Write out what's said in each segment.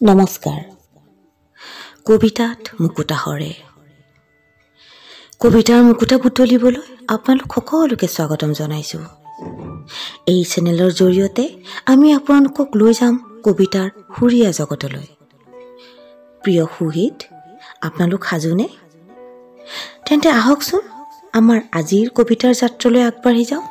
নমস্কাৰ। কবিতাত মুকুতা সৰে। কবিতাৰ মুকুতা বুটলিবলৈ আপোনালোক সকলোকে স্বাগতম জনাইছোঁ। এই চেনেলৰ জৰিয়তে আমি আপোনালোকক লৈ যাম কবিতাৰ সুৰীয়া জগতলৈ। প্ৰিয় সুহৃদ, আপোনালোক সাজুনে? তেন্তে আহকচোন আমাৰ আজিৰ কবিতাৰ যাত্ৰালৈ আগবাঢ়ি যাওঁ।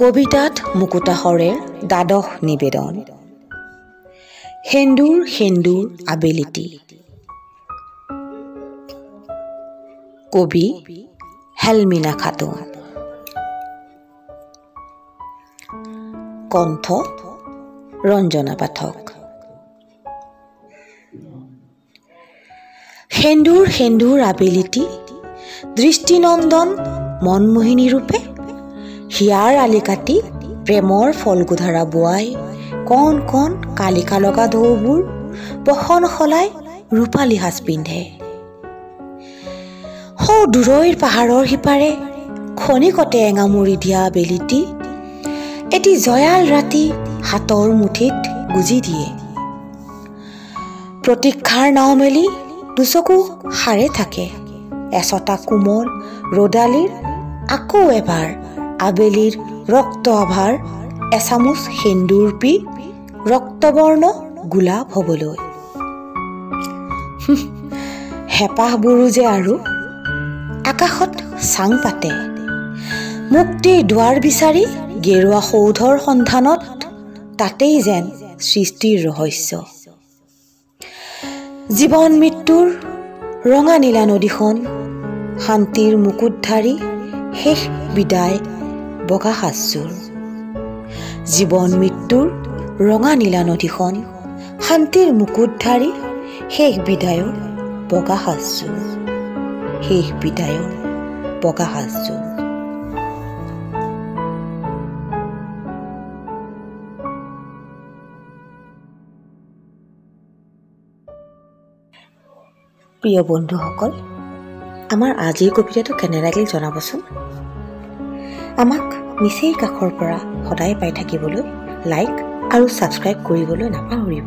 কবিতাত মুকুতা সৰেৰ দ্বাদশ নিবেদন। সেন্দুৰ সেন্দুৰ আবেলিটি। কবি হেলমিনা খাতুন। কণ্ঠ ৰঞ্জনা পাঠক। সেন্দুৰ সেন্দুৰ আবেলিটি, দৃষ্টিনন্দন মনমোহিনী ৰূপে হিয়াৰ আলি কাটি প্ৰেমৰ ফলগুধাৰা বোৱাই কণ কণ কালিকা লগা ঢৌবোৰ বসন সলাই ৰূপালী সাজ পিন্ধে। সৌ দূৰৈৰ পাহাৰৰ সিপাৰে খনিকতে এঙামুৰি দিয়া আবেলিটি এটি জয়াল ৰাতি হাতৰ মুঠিত গুজি দিয়ে। প্ৰতীক্ষাৰ নাও মেলি দুচকু সাৰে থাকে এচটা কোমল ৰ'দালিৰ, আকৌ এবাৰ আবেলিৰ ৰক্ত আভাৰ এচামুচ সেন্দুৰ পি ৰক্তবৰ্ণ গোলাপ হ'বলৈ। হেঁপাহবোৰো যে আৰু আকাশত চাং পাতে, মুক্তিৰ দুৱাৰ বিচাৰি গেৰুৱা সৌধৰ সন্ধানত, তাতেই যেন সৃষ্টিৰ ৰহস্য। জীৱন মৃত্যুৰ ৰঙা নীলা নদীখন, শান্তিৰ মুকুটধাৰী শেষ বিদায় বগা সাজযোৰ। জীৱন মৃত্যুৰ ৰঙা নীলা নদীখন, শান্তিৰ মুকুটধাৰী শেষ বিদায়ৰ বগা সাজযোৰ, শেষ বিদায়ৰ বগা সাজযোৰ। প্ৰিয় বন্ধুসকল, আমাৰ আজিৰ কবিতাটো কেনে লাগিল জনাবচোন। আমাক নিচেই কাষৰ পৰা সদায় পাই থাকিবলৈ লাইক আৰু ছাবস্ক্ৰাইব কৰিবলৈ নাপাহৰিব।